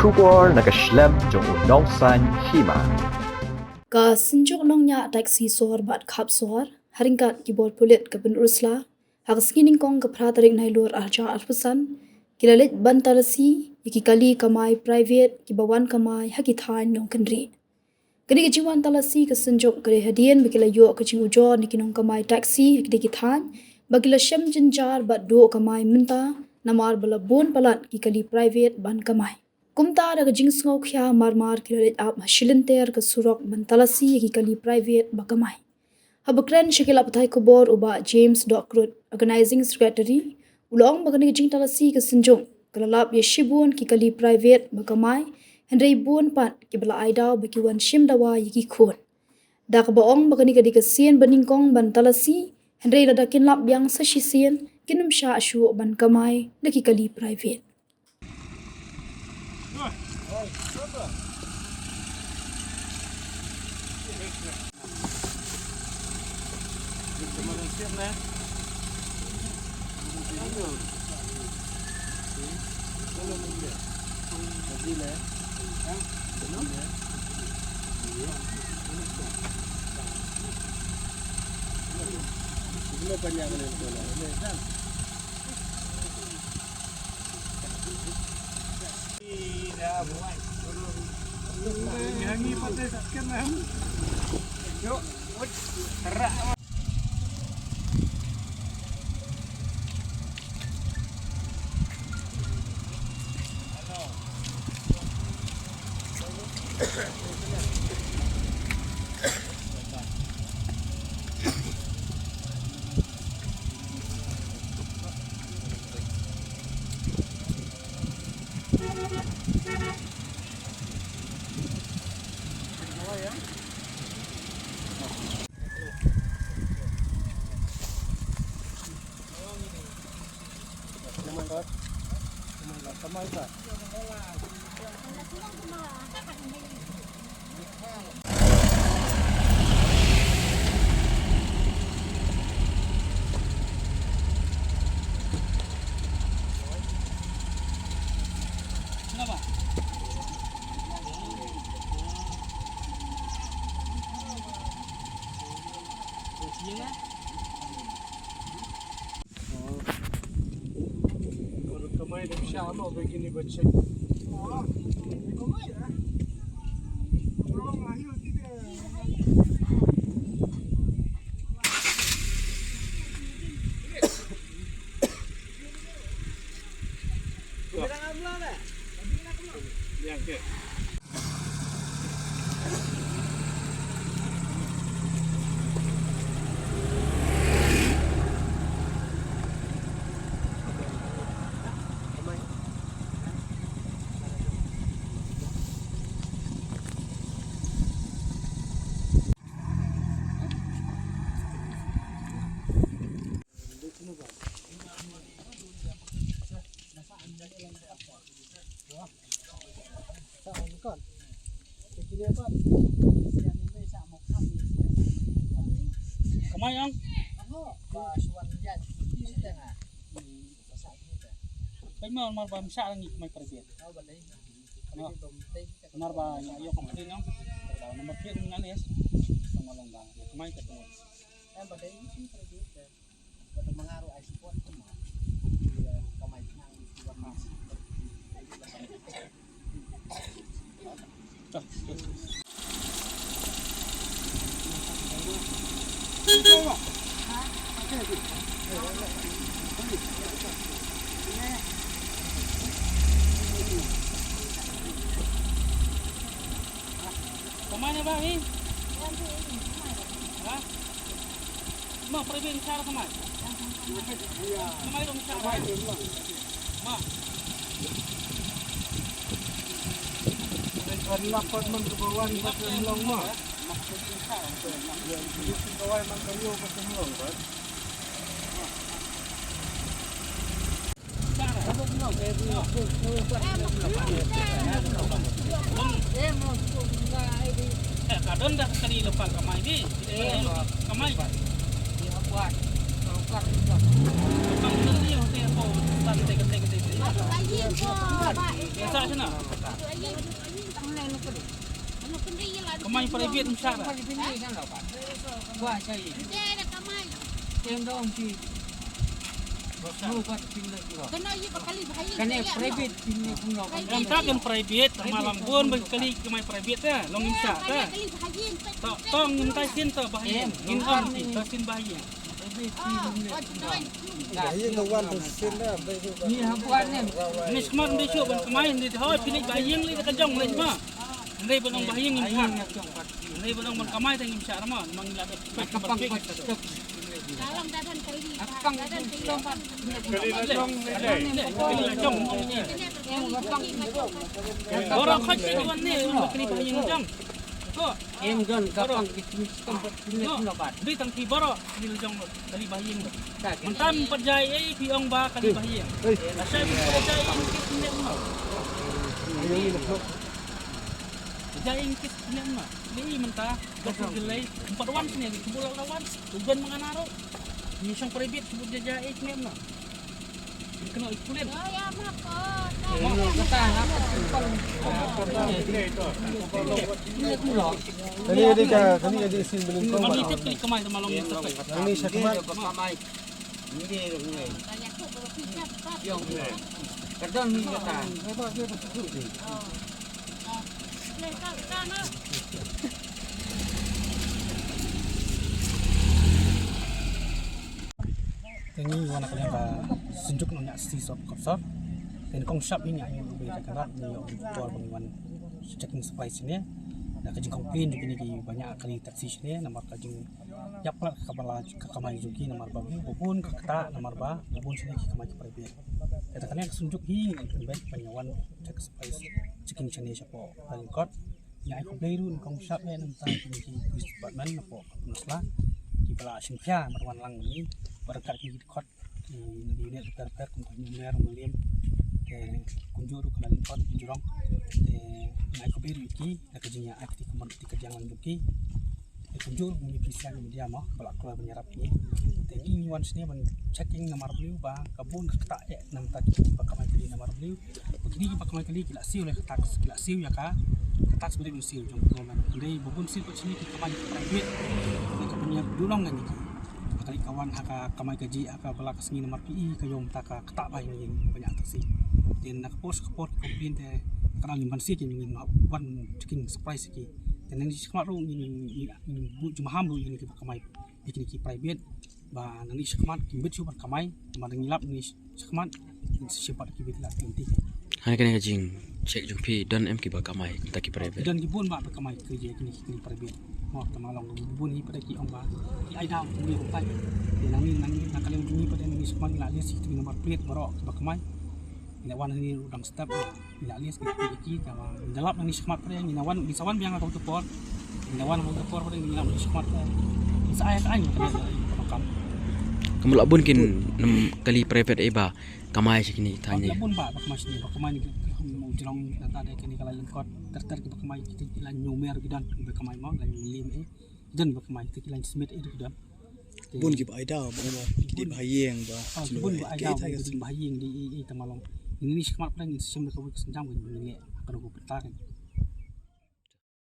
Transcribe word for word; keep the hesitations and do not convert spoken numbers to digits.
Khubor na ka shlem jong u Nongsaiñ Hima. Ka Synjuk Nongñiah Taxi Sor bad Khap Sor, ha ryngkat ki bor pulit ka Pynursla, ha ka sngi Nyngkong ka phra tarik Nailur arhajar arphew san, ki la leit ban talasi ïa ki kali kamai private kiba wan kamai ha ki thaiñ nongkynriah. Kane ka jingwan talasi ka Synjuk ka dei hadien ba ki la ïoh ka jingujor na ki nongkamai taxi ha ki dei ki thaiñ ba ki la shem jynjar bad duh kamai mynta, namar ba la bun palat ki kali private ban kamai. Kumta da ka jingsngewkhia marmar ki la leit ap ha shilynter ka surok ban talasi ïa ki kali private ba kamai. Haba kren sha ki lad pathai khubor u Bah James Dohkrut, Organizing Secretary, u la ong ba kane ka jingtalasi ka Synjuk ka la lap ïa shibun ki kali private ba kamai, hynrei bun pat kiba la ai daw ba ki wan shim dawa ïa ki khun. Da kaba ong ba kane ka dei ka sien ba nyngkong ban talasi, hynrei lada kin lap biang sa shisien, kin ym shah shuh ban kamai da ki kali private. Kamai ang. Pai ma mar ba msa ngi kamai pergi. Mar ba ïa ïoh complain ang. Number plate ngan yes. Sama long dang. Kamai ka tengok. Kamai ne ba hi? Ha? Ma, private sar kamai. Kamai dong sar. Ma. Kan lapor man ke bawah ni, kan long ma. Eh, ka don da kali lepas kamai ni. Kamai. Kamai ni, hotel ko, hotel, hotel, hotel. Biasa sana. Kamai private ym shah. Kane private. Ym tang kan private, tang ma long bun ba kali kamai private te, long ym shah te. To, tang mynta sien te ba ha ïing. Ngin ong te sien ba ha ïing. Ni ha buan ne. Ni shmat ym dei shuh ban kamai, ym dei hoi phi leit ba ha ïing leit ka jong leit ma. Ym dei ban ong ba ha ïing ngim shah. Ym dei ban ong ban kamai te ngim shah ma. Namar ngi la dep. Ka pang ba. Ka pang ba. Ora khoi shu wan ne, wan ba kali ba ha ïing jong. Ko. Em don ka pang ki tumi stom pat pine pula bat. Dei tang phi baroh phi la jong kali ba ha ïing. Mynta pat jai ei phi ong ba kali ba ha ïing. La shai phi jai ei kit ne ma. Jai ei kit ne ma. Ni mynta ka phi lei. Empat wan sini ki bula lawan. Tugan mengana ro. Ni shong private ki bula jai ei ne ma. Kani adi ka, kani adi sin belimbing. Kani adi kani malam ni sapa. Kani sapa. Kani kata. Te ngi wan na ka liang ka Synjuk Nongñiah City Shop Copsor. Te nyngkong shap ngi ïa ngi u bei ka kynrad ngi ïa u por ba ngi wan checking supply shane. Da ka jingcomplain jong kine ki ba ñiah kali taxi shane namar ka jingïap palat ka kamai jong ki namar ba bun ka ktah namar ba bun shane ki kamai ki private. Te da ka liang ka Synjuk hi ngi pynbeit ba ngi wan check supply checking shane shapoh Lyngkot. Ngi ai khublei ruh nyngkong shap eh na bynta ki police department napoh ka Pynursla kiba la shim khia ban wan lang ngi bad ryngkat ki dkhot ki na ki unit repair repair kum ka Hynñiewmer, Umliem te kumjuh ruh ka Lyngkot, Umjrong. Te ngi ai khublei ruh ïa ki da ka jingïa ai kti kamon kti ka jingïalang jong ki. Te kumjuh ruh ngi pynshai media mo ba la kloi ban ïarap ngi. Te ngi ngi wan shane ban checking namar balei ba ka bun ka ktah eh na bynta ki ba kamai kali namar balei. Kine kiba kamai kali ki la siew leh ka tax, ki la siew ïa ka, ka tax ba dei ban siew jong ka government. Hynrei ba bun sien pat shane ki kamai private. Ka pynïar dulong ngan ki. Ka kali ka wan ha ka kamai kajih ha ka ba la ka sngi namar phi i ka ïoh mynta ka ktah ba ïa ngi ba ñiah taxi. Te na ka por sha ka por ki complain te ka dang ngim ban siew ki ngin wan checking surprise ki. Te nang shi khmat ruh ngin ngin buh jingmaham ruh ïa ngi kiba kamai. Ïa kine ki private ba nang shi khmat kim bit shuh ban kamai, ba nang lap ngi Shakmat, shakmat ki bit la twenty. Hane kane ka jingcheck jong phi don em kiba kamai mynta ki private? Don ki bun ba kamai ki je kini ki private. Mo tama long ki bun hi pada ki ong ba ki ai daw ki bun pai. Ki nang ni nang ni nang kaliang ni pada ni shakmat la list ki number plate baroh kiba kamai. Ina wan ni udang step. Ina list ki ki ki tama. Ina lap nang ni shakmat pada ina wan ni sawan biang ka utupor. Ina wan ka utupor pada ina lap ni shakmat pada. Ina sa ai ka ai ka kam. Kam la bun kin nam kali private ai ba kamai shi kini tanya. Ba bun ba ba kamai shi ba kamai ni ki mu jrong ta ta de kini kala lengkot ter ter ki ba kamai ki la nyu mer ki dan ba kamai mo la nyu lim eh. Dan ba kamai ki la smit eh ki dan. Bun ki ba ai daw ba ki di ba yeng ba. Bun ba ai daw ba ki di ba yeng di i tama long. Ini ni shakmat pada ni sim da ka wik senjam ni ne. Ka ro ko petar.